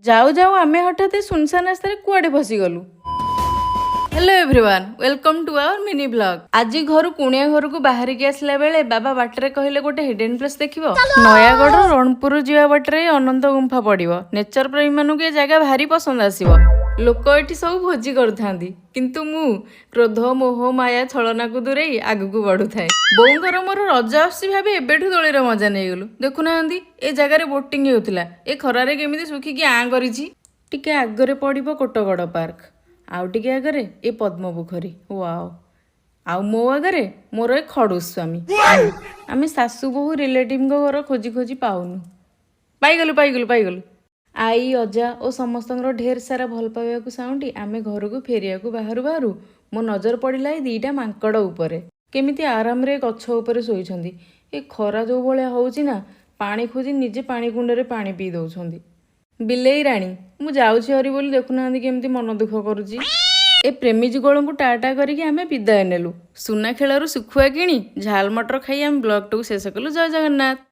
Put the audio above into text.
ଯାଉ ଯାଉ ଆମେ ହଠାତ୍ ଏ ସୁନସାନ ରାସ୍ତାରେ କୁଆଡ଼େ ଫସିଗଲୁ। Hello everyone, welcome to our mini vlog. ଆଜି ଘରୁ କୁଣିଆ ଘରକୁ ବାହାରିକି ଆସିଲା ବେଳେ ବାବା ବାଟରେ କହିଲେ, ଗୋଟେ ହିଡେନ୍ ପ୍ଲେସ୍ ଦେଖିବ। ନୟାଗଡ଼ ରଣପୁର ଯିବା ବାଟରେ ଅନନ୍ତ ଗୁମ୍ଫା ପଡ଼ିବ। ନେଚର ପ୍ରେମୀମାନଙ୍କୁ ଏ ଜାଗା ଭାରି ପସନ୍ଦ ଆସିବ। ଲୋକ ଏଠି ସବୁ ଭୋଜି କରୁଥାନ୍ତି, କିନ୍ତୁ ମୁଁ କ୍ରୋଧ, ମୋହ, ମାୟା, ଛଳନାକୁ ଦୂରେଇ ଆଗକୁ ବଢୁଥାଏ। ବୋଉଙ୍କର ମୋର ରଜ ଆସୁଛି ଭାବି ଏବେଠୁ ଦୋଳିର ମଜା ନେଇଗଲୁ। ଦେଖୁନାହାନ୍ତି, ଏ ଜାଗାରେ ବୋଟିଂ ହେଉଥିଲା। ଏ ଖରାରେ କେମିତି ଶୁଖିକି ଆଁ କରିଛି। ଟିକେ ଆଗରେ ପଡ଼ିବ କୋଟଗଡ଼ ପାର୍କ, ଆଉ ଟିକେ ଆଗରେ ଏ ପଦ୍ମ ପୋଖରୀ, ୱାଓ। ଆଉ ମୋ ଆଗରେ ମୋର ଏ ଖଡୁସ ସ୍ୱାମୀ। ଆମେ ଶାଶୁ ବୋହୂ ରିଲେଟିଭଙ୍କ ଘର ଖୋଜି ଖୋଜି ପାଉନୁ। ପାଇଗଲୁ, ପାଇଗଲୁ, ପାଇଗଲୁ। ଆଈ, ଅଜା ଓ ସମସ୍ତଙ୍କର ଢେର ସାରା ଭଲ ପାଇବାକୁ ସାଉଁଟି ଆମେ ଘରକୁ ଫେରିବାକୁ ବାହାରୁ ବାହାରୁ ମୋ ନଜର ପଡ଼ିଲା ଏ ଦିଇଟା ମାଙ୍କଡ଼ ଉପରେ। କେମିତି ଆରାମରେ ଗଛ ଉପରେ ଶୋଇଛନ୍ତି। ଏ ଖରା ଯୋଉ ଭଳିଆ ହଉଛି ନା, ପାଣି ଖୋଜି ନିଜେ ପାଣି କୁଣ୍ଡରେ ପାଣି ପିଇ ଦଉଛନ୍ତି। ବିଲେଇ ରାଣୀ ମୁଁ ଯାଉଛି ହରି ବୋଲି ଦେଖୁନାହାନ୍ତି କେମିତି ମନ ଦୁଃଖ କରୁଛି। ଏ ପ୍ରେମୀ ଯୁଗଳଙ୍କୁ ଟାଟା କରିକି ଆମେ ବିଦାୟ ନେଲୁ। ସୁନା ଖେଳରୁ ଶୁଖୁଆ କିଣି ଝାଲ ମଟର ଖାଇ ଆମେ ବ୍ଲଗଟାକୁ ଶେଷ କଲୁ। ଜୟ ଜଗନ୍ନାଥ।